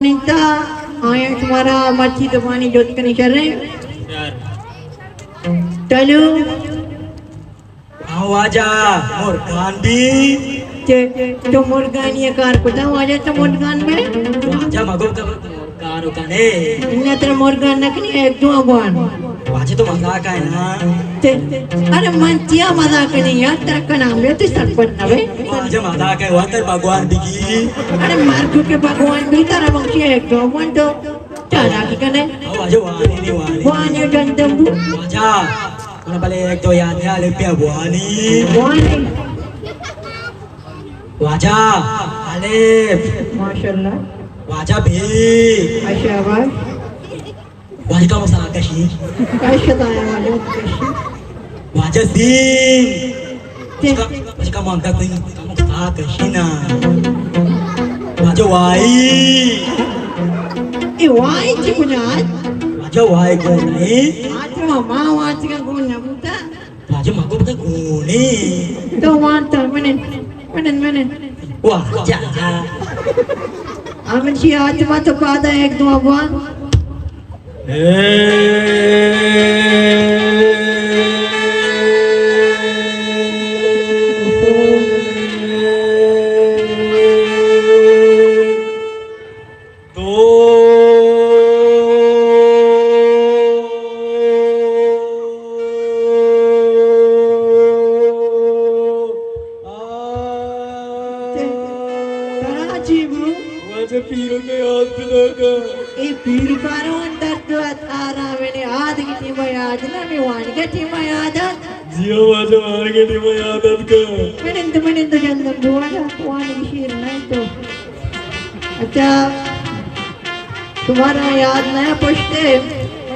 انت، آیاں شمارا مرچی زبانی جست کنی شریں۔ ٹلو۔ ہاں واجہ، مرگان بی۔ چے، تو مرگانی کار کتا واجہ، تو مرگان بے؟ واجہ مگو تو مرگان کنے۔ انہ ترا مرگان نکنی، ایک دو اگوان۔ واجہ تو مزاق ہے نا۔ تے، ارے من تیا مزاق نہیں یار، ترا کناں بے، تو سرپد نہ بے۔ واجہ مزاق ہے، واتر بھگوان بگی۔ ارے مرگ کے بھگوان بھی ترا بخشی ایک دو من تو چالاکی کنے۔ واجہ وانی نہیں وانی۔ وانی جندم بو۔ واجہ، من بلے ایک دو یاد ہے، الف پہ وانی۔ وانی۔ واجہ، الف۔ ماشاءاللہ۔ واجہ بے۔ اچھا، واہ۔ واجہ کمو ساہ کشی۔ کش دایا واجہ کشی۔ واجہ سین۔ تے۔ واجہ کمو انگت نہیں، کمو ساہ کشی نا۔ واجہ وائی۔ اے وائی چی کجا آج؟ واجہ وائی گون نہیں۔ آج ما، ما واجہ گون نہ بوتا۔ واجہ مگو بتا گونے۔ تو وانتا منن، منن، منن۔ واجہ۔ آمن شی آج ما تو پادا ایک دو اگوان۔ دو۔ ترا چی بو؟ واجہ پیرک ءَ یاد پیداک ءَ۔ اے پیرکارو اندر تو ات آرام نے آد کی ٹیم یاد نہ، میں وانگا ٹیم یاد ات۔ جی ہاں واجہ، وانگا ٹیم یاد ات کا۔ منند، منند جندم بو واجہ، وانگی شیر نہ تو۔ اچھا، شمارا یاد نہ پشتے،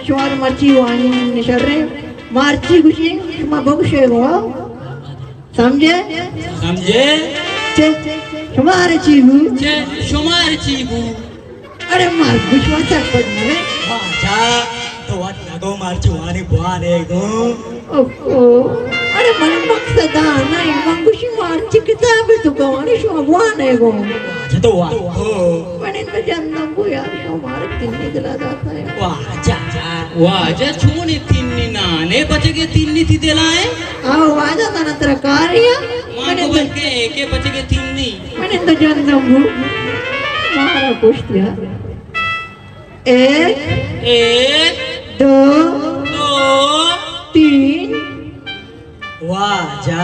شمار مرچی وانی نشرے، مرچی گوشی، شما بگوشے گو۔ سمجھے؟ سمجھے؟ چے، شمار چی بو؟ چے، شمار چی بو؟ ارے مار، گوش ما سرپد نہ۔ واجہ، تو وت نگو مرچی وانی بوانے گو۔ اوہ، اوہ۔ ارے من مقصد آ نہ، من گوشی مرچی کتاب تو بوانے شما بوانے گو۔ واجہ تو وت۔ من انت جندم بو یار، شما مارا تینی دلا داتا ہے۔ واجہ۔ واجہ چونی تینی نانے بچگے تینی تی دلائے؟ آ واجہ تنا ترا کاریا۔ من تو بلکہ ایک بچگے تینی۔ من انت جندم بو۔ مارا پشت یار۔ ایک۔ ایک۔ دو۔ دو۔ تین۔ واجہ۔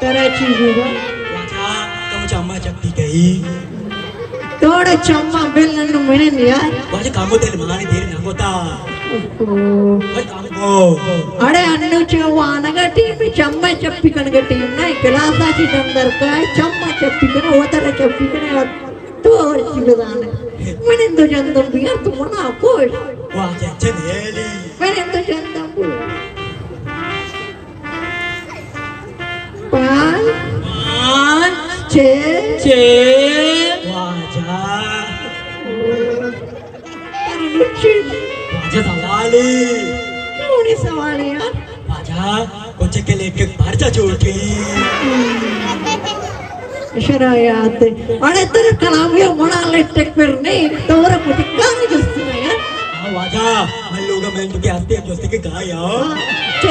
ترا چی بوگا؟ واجہ، تو چما چپی گئی۔ توڑے چما بل ننو منن یار۔ واجہ کامو دل مانی دیر نہ ہوتا۔ اوہو۔ واجہ کامو۔ اڑے انو چے وانگا ٹیم، چما چپی کنگا ٹیم نہ، کلاسا چی اندر کا، چما چپی کنے، وتر چپی کنے یار۔ تو ہرچی بزانے۔ من انت جندم بو یار، تو منا کش۔ واجہ چنیلی۔ من انت جندم بو۔ پانچ۔ پانچ۔ چھ۔ چھ۔ واجہ۔ ارے لچی۔ واجہ سوالے۔ چونی سوالے یار؟ واجہ، کچھ کے لیے پرچا چوٹی۔ شرایات۔ اڑے تر کلامی منا لٹک پر نہیں، تو کچھ کار جستی نہیں یار۔ ہاں واجہ، من لوگا من تو کے ہستے جستی کے کہا یار۔ ہاں، چے،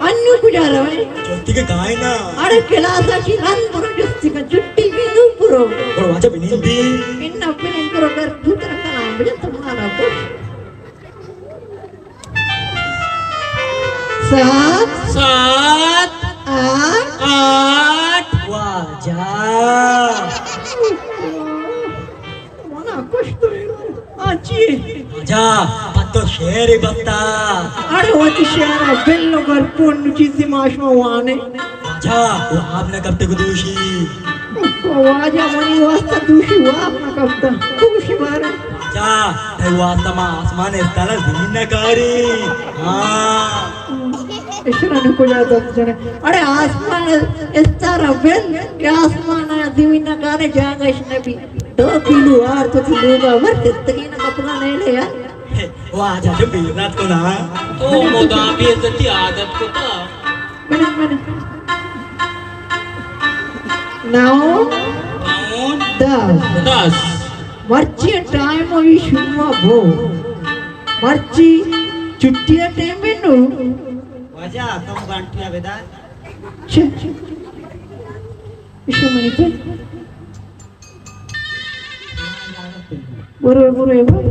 انو کجا روے؟ جستی کے کہا ہے نا۔ اڑے کلاس اچی رن برو جستی کا، چھٹی بھی نو برو۔ اور واجہ بنین دی۔ ان اپنے برو کر پوتر کلام بجا تمہارا کچھ۔ سات۔ سات۔ آٹھ۔ آٹھ۔ واجہ۔ منا کشت۔ آ چی؟ واجہ، پہ تو شعر بستا۔ اڑے وتی شعر بل گر پون چیزی ماشما وانے۔ واجہ، واب نہ کپتگ دوشی۔ واجہ منی واسطہ دوشی واب نہ کپتا۔ دوشی بارے۔ واجہ، تئی واسطہ ما آسمان استالا زمین نہ کاری۔ ہاں۔ اشرا نہ کجا دست جنے۔ اڑے آسمان استارا بل کہ آسمان آیا زمین نہ کارے جاگش نبی۔ دو کلو آر تو لوگا ور تتگی نہ کپڑا نہیں لے یار۔ واجہ جو بیزت کو نا۔ تو مدام بے عزتی عادت کو تا۔ Minute, minute. نو۔ نو۔ دس۔ دس۔ مرچی ٹائم ہوئی شما بو۔ مرچی چھٹی ٹائم ہے نو۔ واجہ، تم گانٹیاں بدار۔ چھ۔ ایشو منی پہ۔ برو، برو، برو۔